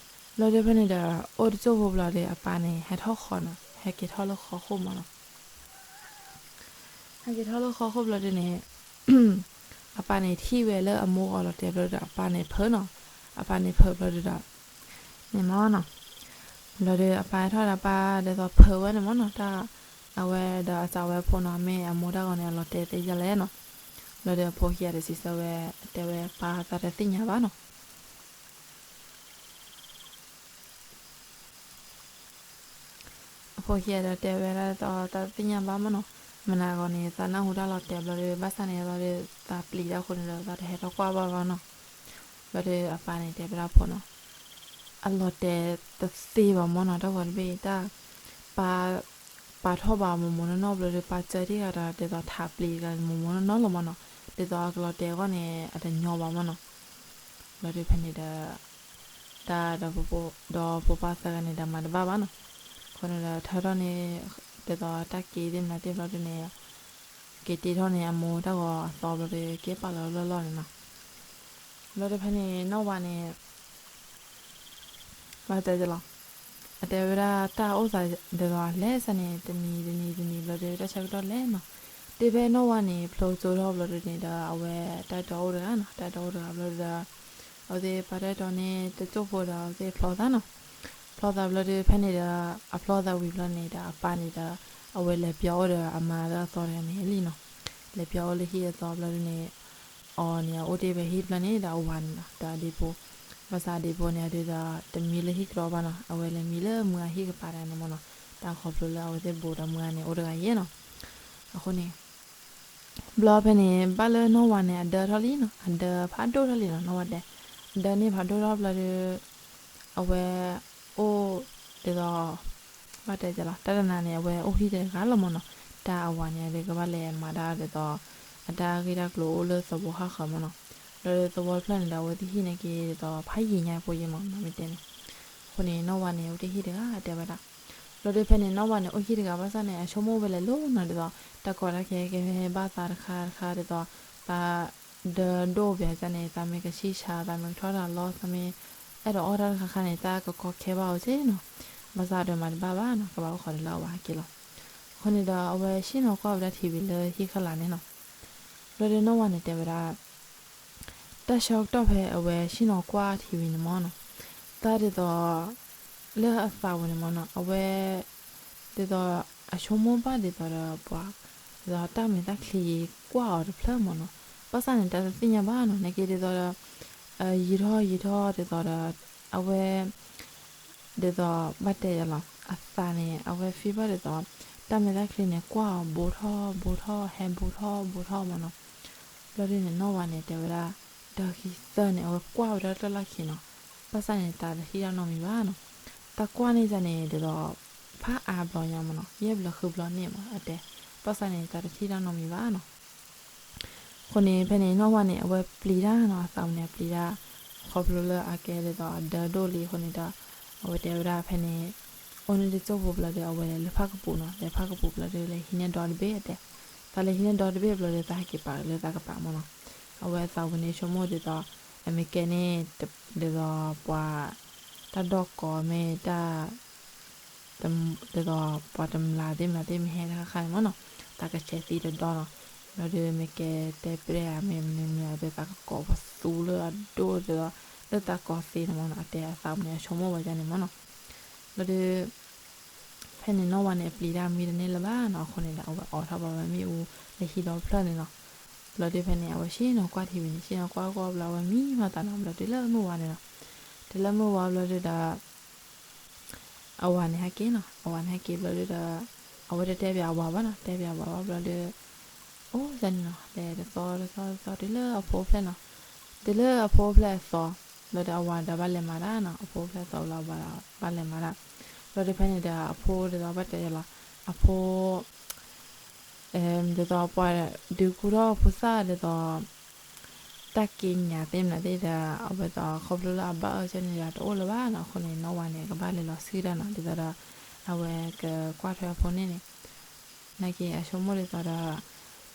ဘျီဒီးဖဲန့ၣ်ဒီး အိၣ်တစိၢ်ဖိဘျီဒီး အပၢ်န့ၣ် ဟဲထီၣ်ဃီနီၤ ဟဲက့ၤထီၣ်လၢဃီခိၣ်မ့ၢ်နီၤ. ဟဲက့ၤထီၣ်လၢဃီခိၣ်ဘျီဒုန့ၣ် အပၢ်န့ၣ်ထံၣ်ဝဲလၢအမိၢ်ဂီၤလီၤတဲာ်ဘျီဒီး အပၢ်န့ၣ်ဖုးနီၤ, အပၢ်န့ၣ်ဖုးဘျီဒုဒီး န့ၣ်မ့ၢ်နီၤ, ဘျီဒီးအပၢ်ဟဲထီၣ်ဒီးအပၢ်ဒ်သိးဖုးဝဲန့ၣ်မ့ၢ်နီၤ, တၢ် အဝဲဒီးအစံးဝဲအဖိနီၤ မ့ၢ်အမိၢ်တၢ်ဂီၤန့ၣ် အလီၤတဲာ်သ့ယဲလဲၣ်နီၤ. ဘျီဒီးအဖိခံဂၤဒီးစံးဆၢဝဲ တဲဝဲပၢ်သးတသ့ၣ်ညါဘၣ်နီၤ. အဖိခံဂၤဒီးတဲဝဲဒၣ်ဒ်သိး သးတသ့ၣ်ညါဘၣ်မ့ၢ်နီၤ, မနၤဂီၤန့ၣ် သးနၢ်ဟူတၢ်လီၤတဲာ်ဘျီဒီး ဘၣ်ဆၣ်န့ၣ်လီၤဒီး သးပျံၤတၢ်အဃိန့ၣ်ဒီး သးတဟဲထီၣ်ကွၢ်ဘၣ်ဘၣ်နီၤ. ဘျီဒီးအပၢ်န့ၣ်တဲဝဲဒၣ်အဖိနီၤ, အလီၤတဲာ်တသ့ဘၣ်မ့ၢ်နီၤ, တၢ်ဂီၤတဘ့ၣ်အံၤ တၢ် ပၢ် ပာ်ထီၣ်ဘၣ်မိၢ်မိၢ်နီၢ်နီၢ်ဘျီဒီး ပၢ်စၢတံၢ်ဂၤဒီး ဒ်သိးထးပျံၤတဂၤန့ၣ် မိၢ်မိၢ်နီၢ်နီၢ်လီၤမ့ၢ်နီၤ, ဒ်သိးအကလီၤတဲာ်အဂီၢ်န့ၣ် အတညီဘၣ်မ့ၢ်နီၤ. ဘျီဒီးဖဲန့ၣ်ဒီး တၢ်ဒီး ဒီးဖိပၢ်သၢဂၤန့ၣ်ဒီးမၤတဘၣ်ဘၣ်နီၤ. အဃိန့ၣ်ဒီးထၢထီၣ်န့ၣ် ဒ်သိးတၢ်က့ၤသ့ၣ်မနုၤသ့ၣ်ဘျီဒုန့ၣ် က့ၤတ့ထီၣ်န့ၣ် အမိၢ်တၢ်ဂီၤအသီဘျီဒီး က့ၤပာ်လီၤလီၢ်လီၢ်န့ၣ်နီၤ. ဘျီဒီးဖဲန့ၣ် နီၢ်ဝါန့ၣ် ဘၣ်တဲလီၤ, အတဲဝဲဒၣ်တၢ်အိၣ်သးဒ်သိးအလဲၤစ့ၢ်န့ၣ် တနံၤတနံၤတနံၤဘျီဒီး တၢ်ဆၢကတီၢ်လဲၤနီၤ.တုၤဖဲနီၢ်ဝါန့ၣ် ဖျိကၠိထီၣ်ဘျီဒုန့ၣ်ဒီး အဝဲတၢ်အဲၣ်တီအိၣ်တဂၤနီၤ, တၢ်အဲၣ်တီအိၣ်တဂၤဘျီဒီး အဝဲသ့ၣ်ပၢ်တၢ်အဲၣ်တီန့ၣ် တစိၢ်ဖိဒီး အဝဲသ့ၣ်ဖျီသးနီၤ. ဖျီသးဘျီဒီး ဖဲန့ၣ်ဒီး အဖျီသးဝံၤဘျီန့ၣ်ဒီး အပၢ်န့ၣ်ဒီး အဝဲလဲၤပျီအိၣ်ဒီးအမါလၢအသီတဂၤန့ၣ်လံနီၤ. လဲၤပျီအိၣ်လၢဟံၣ်အသီဘျီဒုန့ၣ် အီၤန့ၣ် အအိၣ်တ့ၢ်ဖဲဟံၣ်တဖျၢၣ်န့ၣ်ဒီးအဝၤန့ၣ်နီၤ, ဒီးအဒ့ဖိ, ဘၣ်ဆၣ်အဒ့ဖိန့ၣ် အဒုးဒီး တမံလၢဟံၣ်ကဒီးဘၣ်နီၤ, အဝဲလဲၤမံလၢမုၢ်အဟံၣ်ကပၤတဂၤန့ၣ်မ့ၢ်နီၤ, တၢ်ခီဖျိလၢအဝဲသ့ၣ်ဘူးဒီးမုၢ်အန့ၣ်အိၣ်တဂၤယဲၢ်နီၤ. အဃိန့ၣ် ဘျီဖဲန့ၣ် ဘၣ်လၢနီၢ်ဝါန့ၣ် အဒၢထီၣ်လံနီၤ, အဒၢဖးဒိၣ်ထီၣ်လံနီၤ, နီၢ်ဝါတဲ, အဒၢန့ၣ်ဖးဒိၣ်ထီၣ်ဘျီဒီး အဝဲအိၣ်ဒ်သိး ဘၣ်တဲလီၤ, တၢ်တနၤန့ၣ် အဝဲအိၣ်ဟံၣ်တဂၤလီၤမ့ၢ်နီၤ, တၢ်အဝၤန့ၣ် အဒုးကဘၣ်လဲၤမၤတၢ်ဒ်သိး အတၢ်ဂ့ၢ်တၢ်ကျိၤအိၣ်လၢသဝီဃၣ်ဃၢၤမ့ၢ်နီၤ, ဘျီဒီးသဝီတဖျၢၣ်န့ၣ်ဒီး အဝဲသ့ၣ်ဟံၣ်န့ၣ်က့ၤဒ်သိး ဖးယံာ်ညါဖိယဲၢ်မ့ၢ်နီၤ မ့ၢ်တဲန့ၣ်, အဃိန့ၣ် နီၢ်ဝါန့ၣ် အိၣ်တ့ၢ်ဟံၣ်တဂၤတဲဝဲဒၣ်, ဘျီဒီးဖဲန့ၣ် နီၢ်ဝါန့ၣ် အိၣ်ဟံၣ်တဂၤဘၣ်ဆၣ်န့ၣ် အဆိကမိၣ်ဝဲလဲၤလိၤနီၤဒ်သိး တၢ်ကီတၢ်ခဲကဲဖဲဘၣ်သးတခါတခါဒ်သိး သးဒၢဒိၣ်ဘၣ်န့ၣ် သးမ့ၢ်ကဆံၣ်ဆါ သးမ့ၢ်ကထီၣ်တၢ်လီၢ် သးမ့ၢ်အဲၣ်ဒိးအီၣ်တၢ်တခါခါန့ၣ် တၢ်ကကီခဲဘၣ်အီၤစ့ၢ်နီၤ, ဘၣ်ဆၣ်ဒီးမၤတဘၣ်ဘၣ်နီၤ ကဘၣ်အိၣ်ဃီဒီးလၢအဝၤဟဲက့ၤလီၤ, အဃိန့ၣ်ဒီး အဝဲဆ့ၣ်နီၤကွၢ်ဝဲဒၣ်ထံဝံၤလၢဟံၣ်ခီလာ်န့ၣ်နီၤ, ဘျီဒီးနီၢ်ဝါန့ၣ်တဲဝဲဒၣ် တၢ်ဆၢကတီၢ်ဖဲအဝဲဆ့ၣ်နီၤကွၢ်ထံဝံၤန့ၣ်မ့ၢ်နီၤ, တၢ်ဒ်သိး လၢအသးပူၤန့ၣ်မ့ၢ်နီၤ အဝဲ ဒ်သိး အဆိကမိၣ်ဘၣ်ဒ်သိးဒီးပှၤ ဒ်သိးတၢ်မဲာ်တၢ်ချံကွၢ်အီၤတဖျၢၣ်မ့ၢ်နီၤ, ဘၣ်ဆၣ်န့ၣ် တၢ်တသ့ၣ်ညါဘၣ်နီၤ, နာ်က့ဒ်သိးဒီး ယံာ်ထီၣ်ယံာ်ထီၣ်ဒ်သိးဒီး အဝဲ ဒ်သိးဘၣ်တဲယၤလီၤ အသးန့ၣ် အဝဲ feel ဘၣ်ဒ်သိး တၢ်မဲာ်တၢ်ချံန့ၣ် ကွၢ်အီၤဘူးထီၣ်ဘူးထီၣ် ဟဲဘူးထီၣ်ဘူးထီၣ်မးနီၤ. ဘျီဒ်န့ၣ် နီၢ်ဝၤန့ၣ် တဲဝဲဒၣ် တၢ်ခံသၢန့ၣ် အဝဲကွၢ်ဝဲဒၣ်တၢ်လီၢ်ခံနီၤ, ဘၣ်ဆၣ်န့ၣ် တၢ်တထံၣ်တၢ်နီတမံၤဘၣ်နီၤ. တၢ်ကွၢ်န့ၢ်ယၤန့ၣ် ဒ်သိး ဖးအါဘျီညါမးနီၤ, ယဲၢ်ဘျီဃုဘျီန့ၣ်မး အတဲ, ဘၣ်ဆၣ်န့ၣ် တၢ်တထံၣ်တၢ်နီတမံၤဘၣ်နီၤ. အဃိန့ၣ် ဖဲန့ၣ် နီၢ်ဝၤန့ၣ် အဝဲပျံၤတၢ်နီၤ, အသးပူၤန့ၣ် အပျံၤတၢ်, ခီဖျိလၢအကဲဒ်သိးအဒၢဒိၣ်လံအဃိန့ၣ်ဒီး အဝဲတဲဝဲဒၣ်ဖဲန့ၣ် အိၣ်န့ၣ်တစိၢ်ဖိဘျီဒီး အဝဲလဲၤလၢဖၣ်ကပူၤနီၤ, လဲၤဖၣ်ကပူၤဘျီဒီး လဲၤဟံးန့ၢ်ဒီတဘ့ၣ်အတဲ, သးလဲၤဟံးန့ၢ်ဒီတဘ့ၣ်ဘျီဒီး သးဟဲက့ၤပာ်လၢသးကပၤမးနီၤ. အဝဲအသးပူၤန့ၣ် ဆိကမိၣ်ဒ်သိး အမ့ၢ်ကဲန့ၣ် ဒ်သိးပှၤ တၢ်ဒီၣ်ကိးမ့ၢ်တၢ် ဒ်သိးပှၤတမျးသ့ၣ်မျးသ့ၣ်မ့ၢ်ဟဲတခါခါန့ၣ်မးနီၤ, သးကဆဲးသံတဒီနီၤ. ဘျီဒီး မ့ၢ်ကဲတဲပျဲအမ့ၢ်မနုၤမနုၤဒီး သးကကိးပသူလၢအဒိၣ်ဒ်သိး လၢသးကိးသ့န့ၣ်မးနီၤ, အတဲအသးပူၤန့ၣ် အဆိကမိၣ်ဝဲဒ်န့ၣ်မးနီၤ. ဘျီဒီး ဖဲန့ၣ် နီၢ်ဝၤန့ၣ် အပျံၤတၢ်မံတန့ၢ်လၢၤဘၣ်နီၤ, အဃိန့ၣ်ဒီး အဝဲအိးထီၣ်ဘၣ်ဝဲမ့ၣ်အူ လၢဟံၣ်ဒီဖျၢၣ်န့ၣ်နီၤ. ဘျီဒီး ဖဲန့ၣ် အဝဲဆ့ၣ်နီၤကွၢ်ထံဝံၤန့ၣ် ဆ့ၣ်နီၤကွၢ်ကွၢ်ဘျီ အဝဲမံမၤသးနီၤ, ဘျီတုၤလၢမုၢ်ဝါန့ၣ်နီၤ. တုၤလၢမုၢ်ဝါဘျီဒီး အဝၤန့ၣ်ဟဲက့ၤနီၤ, အဝၤန့ၣ်ဟဲက့ၤဘျီဒီး အဝဲတတဲပၠးအဝၤဘၣ်နီၤ, တဲပၠးအဝၤဘၣ်ဘျီဒီး အိၣ်န့ၣ်နီၤ, လဲၤတသီတသီတသီ တုၤလၢအဖိဖျဲၣ်နီၤ, တုၤလၢအဖိဖျဲၣ်အသီ, ဘျီဒီးအဝၤဒီးဘၣ်လဲၤမၤတၢ်နီၤ, အဖိဖျဲၣ်အသီဘျီ အဝၤဒီးဘၣ်လဲၤမၤတၢ်. ဘျီဒီး ဖဲန့ၣ်ဒီး အဖိဒ်သိးဘၣ်တဲယၤလီၤ, အဖိ ဒ်သိးပှၤဒုးကူထီၣ်ဖိသၣ်ဒ်သိး တၢ်က့ညါသ့ၣ်မနုၤသ့ၣ်ဒီး အဝဲသိး ခီဖျိလၢအဘၣ်အၢၣ်စၢန့ၣ်ဒီး တအိၣ်လၢၤဘၣ်နီၤ, အဃိန့ၣ် နီၢ်ဝၤန့ၣ် ကဘၣ်လဲၤလီၤဆှံတၢ်နီၤ, ဒ်သိးဒီး အဝဲကကွၢ်ထွဲအဖိန့ၣ်န့ၣ် နာ်က့အဆိကမိၣ်ဒ်သိးဒီး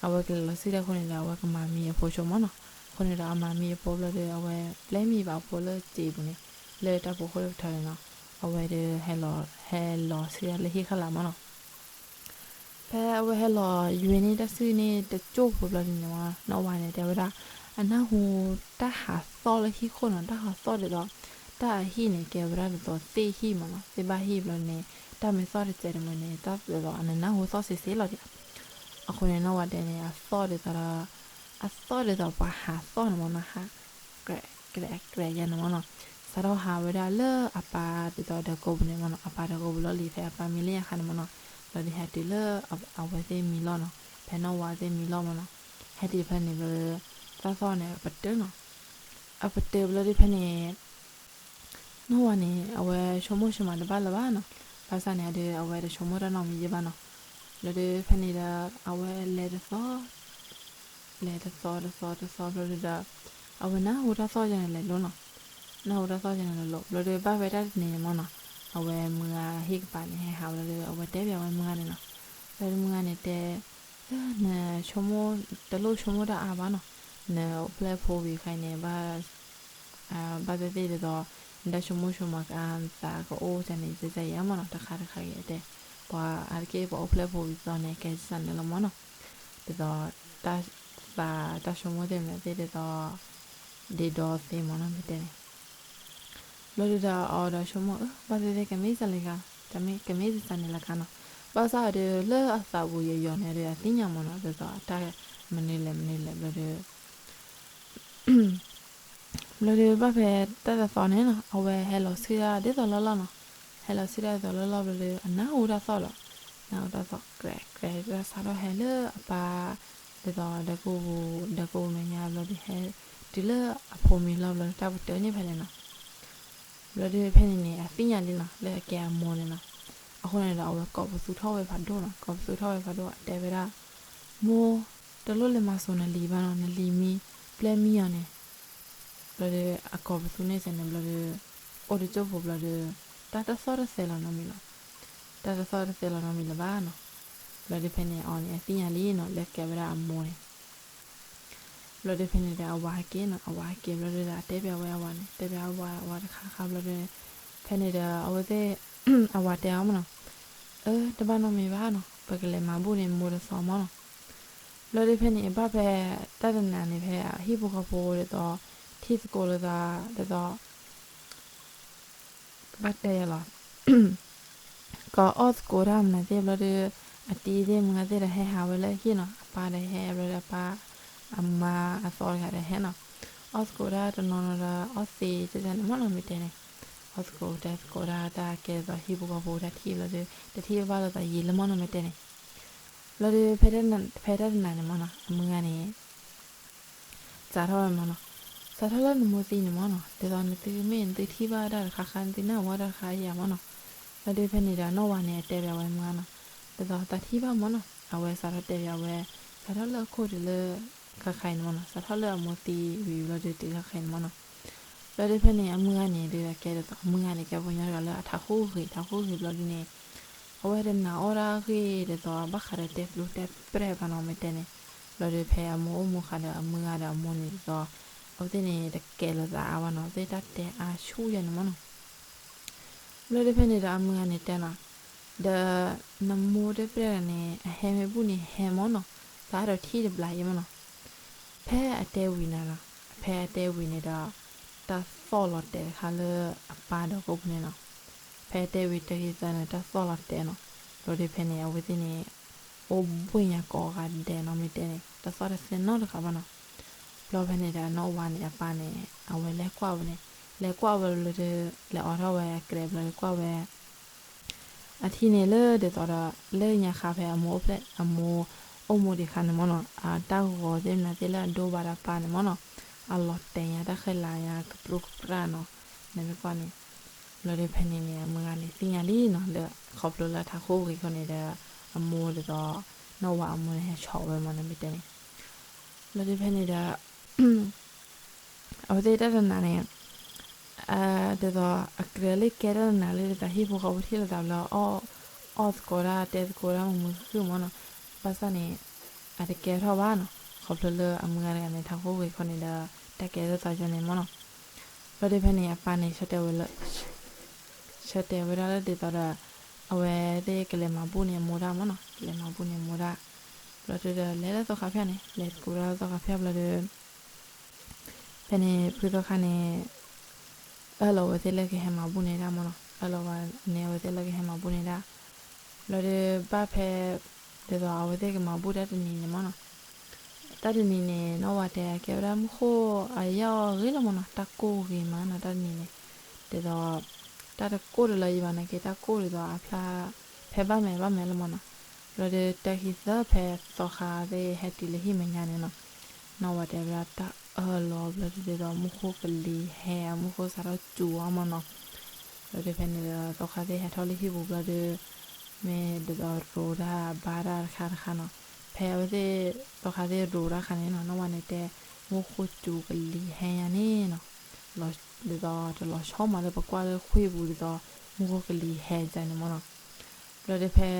အဝဲကလဲၤလီၤဆှံတၢ်အဃိန့ၣ်ဒီး အဝဲကမၤမံအဖိဆိမးနီၤ. အဃိန့ၣ်ဒီး အမၤမံအဖိဘျီဒီး အဝဲပျဲမံဘၣ်အဖိလၢစံာ်ပူၤန့ၣ် လၢတၢ်ပူၤဃိတကထၢန့ၣ်နီၤ, အဝဲဒီး ဟဲလီၤဆှံတၢ်လၢဟံၣ်ဃၣ်လၤမးနီၤ. ဖဲအဝဲဟဲလီၤယွၤန့ၣ် တၢ်စုန့ၣ် တကၠိၢ်ဖိဘျီဒ်န့ၣ်မး နီၢ်ဝၤန့ၣ် တဲဝဲဒၣ် အနၢ်ဟူတၢ်ဟးသီၣ်လၢဟံၣ်ခိၣ်နီၤ, တၢ်ဟးသီၣ်ဒ်သိး တၢ်အဟံၣ်န့ၣ် ကဲဝဲဒၣ်ဒ်သိးသ့ၣ်ဟံၣ်မးနီၤ, သ့ၣ်ဘၣ်ဟံၣ်ဘျီန့ၣ် တၢ်မ့ၢ်သီၣ်တစဲးတမှဲၤန့ၣ် တၢ်ဒ်သိးအနနၢ်ဟူသီၣ်စ့စ့လီၤဒံး. အဃိန့ၣ် နီၢ်ဝၤတဲန့ၣ် အသီၣ်ဒ်သိးဒီး အသီၣ်ဒ်သိးပှၤဟးသီၣ်န့ၣ်မးနီၤ, ဟး ကြဲးကြဲးကြဲးယါန့ၣ်မးနီၤ, စးထီၣ်ဟးဝဲဒၣ်လၢအပၢ်ဒ်သိးဒီးကိာ်ပူၤန့ၣ်မးနီၤ, အပၢ်ဒီးကိာ်ပူၤလီၢ်လံၤ ဖဲအပၢ်မံလၢညါခါန့ၣ်မးနီၤ, ဘျီဒီးဟဲတုၤလၢအဝဲသ့ၣ်မံလီၢ်နီၤ, ဖဲနီၢ်ဝၤသ့ၣ်မံလီၢ်မးနီၤ, ဟဲတုၤဖဲန့ၣ်ဘျီဒီး တၢ်သီၣ်န့ၣ် အပတုာ်နီၤ, အပတုာ်ဘျီဒီးဖဲန့ၣ် နီၢ်ဝၤန့ၣ် အဝဲဆိကမိၣ်ဆိကမးတဘၣ်လၢၤဘၣ်နီၤ, ဘၣ်ဆၣ်န့ၣ်ဒီး အဝဲတဆိကမိၣ်တၢ်နီတမံၤဘၣ်နီၤ, ဘျီဒီးဖဲန့ၣ်ဒီး အဝဲလဲၤတသီ လဲၤတသီတသီတသီဘျီဒီး အဝဲနၢ်ဟူတၢ်သီၣ်ယါန့ၣ်လဲၤလိၤနီၤ, နၢ်ဟူတၢ်သီၣ်ယါန့ၣ်လဲၤလိၤ ဘျီဒီးဘၣ်ဖဲတၢ်တနံၤန့ၣ်မးနီၤ, အဝဲမုၢ်ဂၤဟ့ၣ်ကပၤန့ၣ် ဟဲဟးဝဲလီၤဒီး အဝဲတဲပၠးဝဲမုၢ်ဂၤန့ၣ်နီၤ, ဘျီဒီးမုၢ်ဂၤန့ၣ်တဲ နဆိကမိၣ် တလိၣ်ဆိကမိၣ်တၢ်အါဘၣ်နီၤ, နအိၣ်ဖျဲၣ်ဖိဝံၤခါအံၤန့ၣ် ဘၣ် ဘၣ်သ့ၣ်သ့ၣ်ဒ်သိး နတၢ်ဆိကမိၣ်ဆိကမးကအါ နသးကအိၣ်ကန့ၣ် ကဲကဲယဲမးနီၤ, တခါတခါဂ့ၤအတဲ, ပှၤအါတက့ၢ် ပှၤအိၣ်ဖျဲၣ်ဖိဝံၤသီန့ၣ် ကဲကစၢ်န့ၣ်လီၤမးနီၤ, ဒ်သိး တၢ်သး တၢ်ဆိကမိၣ်သ့ၣ်မနုၤသ့ၣ်ဒ်သိး ဒ်ဒီးသ့ၣ်မးနီၤ မ့ၢ်တဲန့ၣ် ဘျီဒုးဒီးအီၤဒီးဆိကမိၣ် အၢ ဘၣ်သ့ၣ်သ့ၣ် ကမ့ၢ်စၢ်လၢကါ ကမ့ၢ်စၢ်န့ၣ်လၢကါနီၤ, ဘၣ်ဆၣ်ဒီးလၢအသးပူၤယီၤယီၤန့ၣ်ဒီး အသ့ၣ်ညါမးနီၤ ဒ်သိးအတၢ်မနုၤလဲၣ်မနုၤလဲၣ် ဘျီဒီး ဘျီဒီးဘၣ်ဖဲတၢ်တသီန့ၣ်နီၤ အဝဲဟဲလီၤဆှံတၢ်ဒ်သိးလီၢ်လီၢ်နီၤ, ဟဲလီၤဆှံတၢ်ဒ်သိးလီၢ်လီၢ်ဘျီဒီး အနၢ်ဟူတၢ်သီၣ်လီၤ, နၢ်ဟူတၢ်သီၣ် ကြဲးကြဲး တၢ်စးထီၣ်ဟဲလၢအပၢ် ဒ်သိးဒီးကိာ်ပူၤ ဒီးကိာ်ပူၤမဲာ်ညါဘျီဒီးဟဲ တုၤလၢအဖိမံလီၢ်ဘျီဒီး တၢ်ပတုာ်န့ၢ်ဖဲလဲၣ်နီၤ ဘျီဒီးဖဲန့ၣ်န့ၣ် အသ့ၣ်ညါလံနီၤ လၢအကဲအမိၢ်န့ၣ်နီၤ, အဃိန့ၣ်ဒီး အဝဲကိးပသူထီၣ်ဝဲဖးဒိၣ်နီၤ, ကိးပသူထီၣ်ဝဲဖးဒိၣ် အတဲဝဲဒၣ် မိၢ် တလိၣ်လဲၤမၤစိၤနလံၤဘၣ်နီၤ, နလံၤမံ ပျဲမံအီၤန့ၣ်, ဘျီဒီးအကိးပသူန့ၣ်စ့ၢ်န့ၣ် ဘျီဒီး အိၣ်တကၠိၢ်ဖိဘျီဒီး တၢ်တသီၣ်တသဲးလီၤနီတမံၤလီၤ, တၢ်တသီၣ်တသဲးလီၤနီတမံၤလၢၤဘၣ်နီၤ, ဘျီဒီးဖဲန့ၣ်အီၤန့ၣ် အသ့ၣ်ညါလံနီၤ လၢကဲဝဲဒၣ်အမိၢ်န့ၣ် ဘျီဒီးဖဲန့ၣ်ဒီး အဝၤဟဲက့ၤနီၤ, အဝၤဟဲက့ၤဘျီဒီး အတဲပၠးဝဲအဝၤန့ၣ် တဲပၠးအဝၤ အဝၤတခါခါဘျီဒီး ဖဲန့ၣ်ဒီး အဝဲသ့ၣ် အဝၤတဲအီၤမးနီၤ, အၢ တဘၣ်နီတမံၤဘၣ်နီၤ, ပကလဲၤမၤဘူၣ်န့ၣ် မိၢ်တသီမးနီၤ, ဘျီဒီးဖဲန့ၣ် ဘၣ်ဖဲတၢ်တနၤန့ၣ် ဖဲအဟံၣ်ဖိဃီဖိဒ်သိး ထံၣ်သကိးလိာ်သး ဒ်သိး ဘၣ်တဲယၤလီၤ ကအီၣ်သကိးတၢ်မနုၤသ့ၣ်ဘျီဒီး အတံၤသ့ၣ်မုၢ်ဂၤသ့ၣ်ဒီးဟဲဟးဝဲလၢဟံၣ်နီၤ, အပၢ်ဒီးဟဲဘျီဒီးအပၢ် အမါအသီတဂၤဒီးဟဲနီၤ, အီၣ်သကိးတၢ်တနီၤနီၤဒီး အီၣ်သ့တၢ်န့ၣ်မ့ၢ်နီၤ မ့ၢ်တဲန့ၣ်, အီၣ်သကိးတဲသကိးတၢ် တၢ်ကဲဒ်သိးဟံၣ်ဖိဃီဖိတၢ်ထံၣ်လီၤဒီး တထံၣ်ဘၣ်လိာ်သးယံာ်လၢမ့ၢ်နီၤ မ့ၢ်တဲန့ၣ်, ဘျီဒီး ဖဲတၢ်တနၤန့ၣ်မ့ၢ်နီၤ အမုၢ်ဂၤန့ၣ် စးထီၣ်ဝဲမ့ၢ်နီၤ, စးထီၣ်လၢနမိၢ်သံန့ၣ်မ့ၢ်နီၤ ဒ်သိးနသုမ့ၢ်နသုထံၣ်ဘၣ်တၢ်တခါခါ နသုနၢ်ဟူတၢ်တခါခါယၤမ့ၢ်နီၤ, ဘျီဒီးဖဲန့ၣ်ဒီး နီၢ်ဝါန့ၣ် အတဲဘၣ်ဝဲမုၢ်ဂၤနီၤ, ဒ်သိးသးထံၣ်ဘၣ်မ့ၢ်နီၤ အဝဲစးထီၣ်တဲဘၣ်ဝဲ, စးထီၣ်လၢအခိၣ်တုၤလၢ ခါခါအံၤန့ၣ်မ့ၢ်နီၤ စးထီၣ်လၢအမိၢ်သံဝံၤဘျီဒီးတုၤခါခါအံၤန့ၣ်မ့ၢ်နီၤ, ဘျီဒီးဖဲန့ၣ် အမုၢ်ဂၤန့ၣ်ဒီး အကဲဒ်သိး အမုၢ်ဂၤန့ၣ် ကဲပှၤကညီတဂၤလၢအထးခိၣ်ဂ့ၤ ထးခိၣ်ဂ့ၤဘျီဒီးန့ၣ် အဝဲတနာ်အီၣ်တၢ်အဂ့ၢ်ဒ်သိး ဘၣ်ဃးဒီးတဲပျိတဲပြဲၢ်ဘၣ်နီၤ မ့ၢ်တဲန့ၣ်, ဘျီဒီးဖဲအမိၢ်အိၣ်မူဃာ်ဒီးအမုၢ်ဂၤဒီးအမိၢ်န့ၣ်ဒ်သိး အဝဲသ့ၣ်န့ၣ် တကဲလိာ်သးအါဘၣ်နီၤ သ့ၣ်တၢ်တဲအါဆူၣ်ယၤန့ၣ်မ့ၢ်နီၤ, ဘျီဒီးဖဲန့ၣ်ဒီးအမုၢ်ဂၤန့ၣ်တဲနီၤ, ဒီးနမိၢ်တဲပြဲၢ်န့ၣ် အဟဲမ့ၢ်ဘူၣ်န့ၣ်ဟဲမ့ၢ်နီၤ, သးအဲၣ်ဒိးထံၣ်တဘျီအံၤမ့ၢ်နီၤ, ဖဲအတဲဝံၤန့ၣ်လီၤ, ဖဲအတဲဝံၤန့ၣ်ဒီး တၢ်သီၣ်လီၤတဲာ်တခါလၢအပၢ်ဒီးကိးပူၤန့ၣ်နီၤ, ဖဲအတဲဝံၤတၢ်ဂ့ၢ်သၢန့ၣ် တၢ်သီၣ်လီၤတဲာ်နီၤ, ဘျီဒီးဖဲန့ၣ် အဝဲသ့ၣ်န့ၣ် အိၣ်ဘှ့ၣ်ညါကိးဂၤဒဲးနီၤ မ့ၢ်တဲန့ၣ် တၢ်သီၣ်တသ့နီတဂၤဘၣ်နီၤ, ဘျီဖဲန့ၣ်ဒီးနီၢ်ဝါန့ၣ်အပၢ်န့ၣ် အဝဲလဲၤကွၢ်ဝဲန့ၣ်, လဲၤကွၢ်ဝဲဘျီဒီး လဲၤအိးထီၣ်ဝဲအကြဲးဘျီဒီးကွၢ်ဝဲ အထံၣ်န့ၣ်လၢဒ်သိးဒီး လၢညါခါဖဲအမိၢ်အိၣ်ဖျဲၣ် အမိၢ်အိၣ်မူဒံးခါန့ၣ်မ့ၢ်နီၤ အတၢ်ဂီၤသ့ၣ်မနုၤသ့ၣ်လၢအဒိဘၣ်ဒီးပၢ်န့ၣ်မ့ၢ်နီၤ အလီၤတဲာ်ညါ တၢ်ဃဲၤလၤညါကပြုၢ်ကပြီၢ်နီၤ နမ့ၢ်ကွၢ်န့ၣ် ဘျီဒီးဖဲန့ၣ်န့ၣ် အမုၢ်ဂၤန့ၣ် သ့ၣ်ညါလံနီၤ လၢခီဖျိလၢအထးခိၣ်ဂ့ၤအဃိန့ၣ်ဒီး အမိၢ်ဒ်သိး နီၢ်ဝါအမိၢ်န့ၣ် ဟဲဆီၣ်ဝဲမ့ၢ်နီၤ မ့ၢ်တဲန့ၣ် ဘျီဒီးဖဲန့ၣ်ဒီး အဝဲသ့ၣ်တၢ်တနၤန့ၣ် ဒ်သိးအကြၢးလၢကဲတၢ်တနၤလၢဒ်သိးဟံၣ်ဖိဃီဖိထံၣ်လိာ်သးဘျီ အီၣ်သကိးတၢ်တဲသကိးတၢ်မုာ်မုာ်ခုၣ်မ့ၢ်နီၤ ဘၣ်ဆၣ်န့ၣ် အတကဲထီၣ်ဘၣ်နီၤ ခီဖျိလၢအမုၢ်ဂၤတဂၤန့ၣ် ထးခိၣ်ဂ့ၤအဃိန့ၣ်ဒီး တၢ်ကဲထီၣ်သးယါန့ၣ်မ့ၢ်နီၤ ဘျီဒီးဖဲန့ၣ် အပၢ်န့ၣ် ဆၢတဲာ်ဝဲဒၣ်လၢဒ်သိးဒီး အဝဲသ့ၣ်ကလဲၤမၤဘူၣ်န့ၢ်အမိၢ်ဒၣ်မ့ၢ်နီၤ ကလဲၤမၤဘူၣ်န့ၢ်အမိၢ်ဒၣ် ဘျီဒီးလဲၤလၢသီခါဖၠၣ်န့ၣ် လဲၤသကိးဒီးသီခါဖၠၣ်ဘျီဒီး ဖဲန့ၣ် ဖုသီခါန့ၣ် အၢၣ်လီၤဝဲသ့ၣ်လၢကဟဲမၤဘူၣ်န့ၢ်ဒၣ်မ့ၢ်နီၤ အၢၣ်လီၤဝဲန့ၣ် အဝဲသ့ၣ်လၢကဟဲမၤဘူၣ်န့ၢ်ဒၣ် ဘျီဒီးဘၣ်ဖဲ ဒ်သိးအဝဲသ့ၣ်ကမၤဘူၣ်တၢ်တနံၤန့ၣ်မ့ၢ်နီၤ တၢ်တနံၤန့ၣ် နီၢ်ဝါတဲအကဲဝဲဒၣ်မူခိၣ်အယီၢ်ဂ့ၤလီၤမ့ၢ်နီၤ တၢ်ကိၢ်ဂ့ၤမးနီၤ တၢ်တနံၤန့ၣ် ဒ်သိး တၢ်တကိၢ်တလၢယဘၣ်နာ်က့ တၢ်ကိၢ်ဒ်သိးအဖျါ ဖဲဘၣ်မဲာ်ဘၣ်မဲာ်လီၤမ့ၢ်နီၤ ဘျီဒီးတၢ်ခံသၢဖဲသီခါသ့ၣ်ဟဲတုၤလၢဟံၣ်မဲာ်ညါန့ၣ်နီၤ နီၢ်ဝါတဲဝဲဒၣ်တၢ်အၢၣ်လီၤဘျီဒီးဒ်သိးမူခိၣ်ကလံၤဟဲ မူခိၣ်စးထီၣ်စူၤအီၤမ့ၢ်နီၤ ဘျီဒီးဖဲန့ၣ်ဒီးသီခါသ့ၣ်ဟဲထီၣ်လၢဟံၣ်ပူၤဘျီဒီး မ့ၢ်ဒ်သိးရိးတၢ်ဘါတၢ်တခါတခါနီၤ ဖဲအဝဲသ့ၣ် သီခါသ့ၣ်ရိးတၢ်ခါန့ၣ်နီၤ နီၢ်ဝါန့ၣ်တဲ မူခိၣ်စူၤကလံၤဟဲညါန့ၣ်နီၤ ဒ်သိးတလီၤဆီမးလၢပကွၢ်လၢခွံပူၤဒ်သိး မူခိၣ်ကလံၤဟဲကန့ၣ်မ့ၢ်နီၤ ဘျီဒီးဖဲ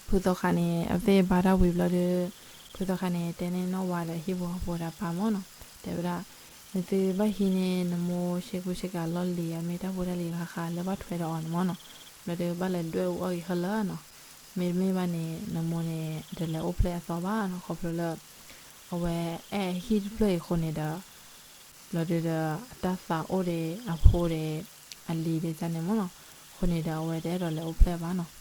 ဖုသီခါန့ၣ် အဝဲသ့ၣ်ဘါတၢ်ဝံၤဘျီဒီး ဖုသီခါန့ၣ် တဲန့ၢ်နီၢ်ဝါဒီးဟံၣ်ဖိဃီဖိဒီးပၢ်မ့ၢ်နီၤ တဲဝဲဒၣ် နသုဘၣ်ဟံးန့ၢ် နမိၢ်ရှ့ကူရှ့ကၤလီၢ်လံၤ အမ့ၢ်တၢ်ဖိတၢ်လံၤတခါခါလၢဘၣ်ထွဲဒီးအီၤန့ၣ်မ့ၢ်နီၤ ဘျီဒီးဘၣ်လဲၤဒွဲၣ်အူအီၣ်က့ၤခဲလၢာ်နီၤ မ့တမ့ၢ်ဘၣ်န့ၣ် နမိၢ်န့ၣ် တလဲၤအိၣ်ဖျဲၣ်အသီဘၣ်နီၤ ခီဖျိလၢ အဝဲအဲၣ်ဟံၣ်တဖျၢၣ်အံၤအဃိန့ၣ်ဒီး ဘျီဒီး အတၢ်သးအိၣ်ဒီး အဖိဒီး အလံၤဒီးန့ၣ်မ့ၢ်နီၤ, အဃိန့ၣ်ဒီး အဝဲတအဲၣ်ဒိးလဲၤအိၣ်ဖျဲၣ်ဘၣ်နီၤ.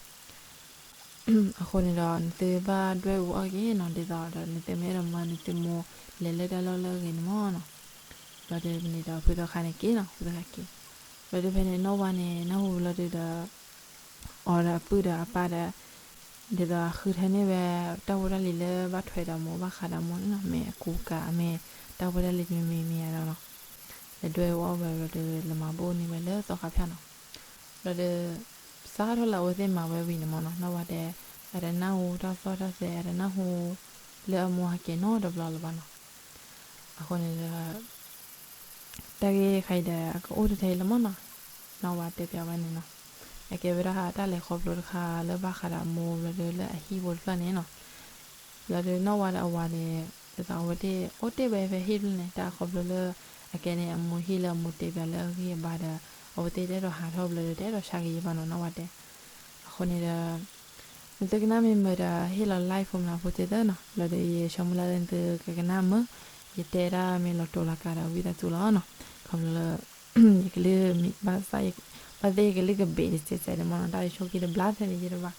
အဃိန့ၣ်ဒီး နသုဘၣ်ဒွဲၣ်အူအီၣ်က့ၤနီၤ, ဒ်သိးဒီး နသုမ့ၢ်အဲၣ်ဒိးမၢနသုမိၢ်လဲၤလၢတၢ်လီၢ်လၢအဂ့ၤန့ၣ်မ့ၢ်နီၤ. ဘျီဒီးန့ၣ်ဒီး ဖုသီခါန့ၣ်က့ၤနီၤ, ဖုသီခါက့ၤ. ဘျီဒီးဖဲန့ၣ် နီၢ်ဝါန့ၣ် နၢ်ဟူဘျီဒီး အီၤဒီးအပုၢ်ဒီးအပၢ်ဒီး ဒ်သိးအဃုထၢန့ၢ်ဝဲ တၢ်ဖိတၢ်လံၤလၢဘၣ်ထွဲဒီးမိၢ်ဘၣ်ဃးဒီးမိၢ်န့ၣ်နီၤ, မ့ၢ်အကူကၤ မ့ၢ်တၢ်ဖိတၢ်လံၤတမံၤမံၤမံၤဒီးနီၤ, လဲၤဒွဲၣ်အူအီၣ်ဝဲဘျီဒီး လဲၤမၤဘူၣ်န့ၢ်ဝဲလၢသီခါဖၠၣ်နီၤ. ဘျီဒီး စးထီၣ်လၢအဝဲသ့ၣ်မၤဝဲဝံၤန့ၣ်မ့ၢ်နီၤ, နီၢ်ဝါတဲ အတနၢ်ဟူတၢ်သီၣ်တၢ်သဲ အတနၢ်ဟူလၢအမိၢ်ဟဲက့ၤနီတဘျီလၢၤဘၣ်နီၤ. အဃိန့ၣ်ဒီး တၢ်ဂ့ၢ်ခါအံၤဒီး အကအိၣ်ထဲထဲအံၤလီၤမ့ၢ်နီၤ, နီၢ်ဝါတဲပျးဝဲန့ၣ်နီၤ. အကဲဝဲဒၣ်တၢ်လဲၤခီဖျိတခါလၢဘၣ်ဃးဒီးအမိၢ်ဘျီဒီးလၢအဟံၣ်ဖိတဖျၢၣ်န့ၣ်နီၤ. ဘျီဒီးနီၢ်ဝါဒီးအဝၤန့ၣ် ဒ်သိးအဝဲသ့ၣ်အိၣ်တ့ၢ်ဝဲဖဲဟံၣ်တဖျၢၣ်န့ၣ် တၢ်ခီဖျိလၢ အကဲန့ၣ်အမိၢ်ဟံၣ်လၢအမိၢ်တဲပျးလၢအဂံၢ်အဘါဒီး အဝဲသ့ၣ်တအဲၣ်ဒိးဟးထီၣ်ဘျီဒီး တအဲၣ်ဒိးဆါက့ၤယံာ်ဘၣ်နီၤ နီၢ်ဝါတဲ. အဃိန့ၣ်ဒီး နသုကနၣ်မ့ၢ်မုာ်ဒီး ဟ့ၣ်လီၤ like ဖိမနုၤဖိသ့ၣ်သ့ၣ်နီၤ, ဘျီဒီးယဆိကမိၣ်လၢနသုကကနၣ်မုာ်, ယတဲဒၣ်မ့ၢ်လီၤတိၤလီၤကးဒီးဝံသးစူၤလီၤနီၤ, ခီဖျိလၢ ယကလုၢ်မံ ဘၣ်သ့ၣ်ယကလုၢ်ကဘ့ၣ်တစဲးစဲးန့ၣ်မ့ၢ်နီၤ, တၢ်ယဆိက့ၤတဘျါထဲန့ၣ်ယတဘၣ်.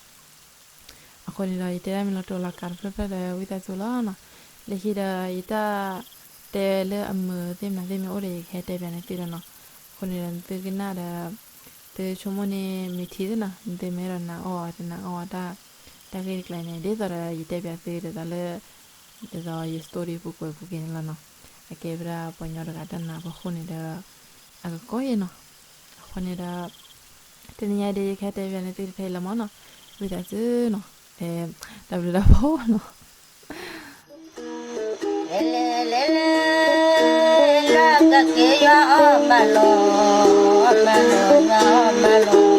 အဃိန့ၣ်ဒီး ယတဲဒၣ်မ့ၢ်လီၤတိၤလီၤကးတဖျၢၣ်ဖျၢၣ်ဒီးဝံသးစူၤလီၤနီၤ. လၢခံဒီးယတၢ်တဲလၢအမုာ်သ့ၣ်မနုၤသ့ၣ်မ့ၢ်အိၣ်ဒီး ယကဟဲတဲပၠးန့ၢ်သုလီၤနီၤ. အဃိန့ၣ်ဒီး နသုကနၣ်ဒီး သုဆိကမိၣ်န့ၢ်မ့ၢ်ထံသ့ၣ်နီၤ, နသုမ့ၢ်အဲၣ်ဒိးနာ်အီၣ်တနာ်အီၣ်တၢ် တၢ်ဂ့ၢ်တကျါန့ၣ် ဒ်သိးဒီးယတဲပၠးသုဒ်သိးလၢ ဒ်သိးယ story ပူၤကွဲးပူၤက့ၤန့ၣ်လီၤနီၤ. အကဲဝဲဒၣ်ပှၤကညီတဂၤတၢ်နာ်အဖီခိၣ်န့ၣ်ဒီး အကကီယဲနီၤ. အဃိန့ၣ်ဒီး တနံၤညါဒီး ယကဟဲတဲပၠးန့ၢ်သုတဖဲအံၤလီၤမၢ်နီၤ. ဝံသးစူၤနီၤ, တၢ်ဘျုးတၢ်ဖှိၣ်နီၤ. လဲၤလဲၤလဲၤလဲၤ လၢကက့ၤယွၤအီၣ်မးလီၤ, မးလီၤ ယွၤအီၣ်မးလီၤ.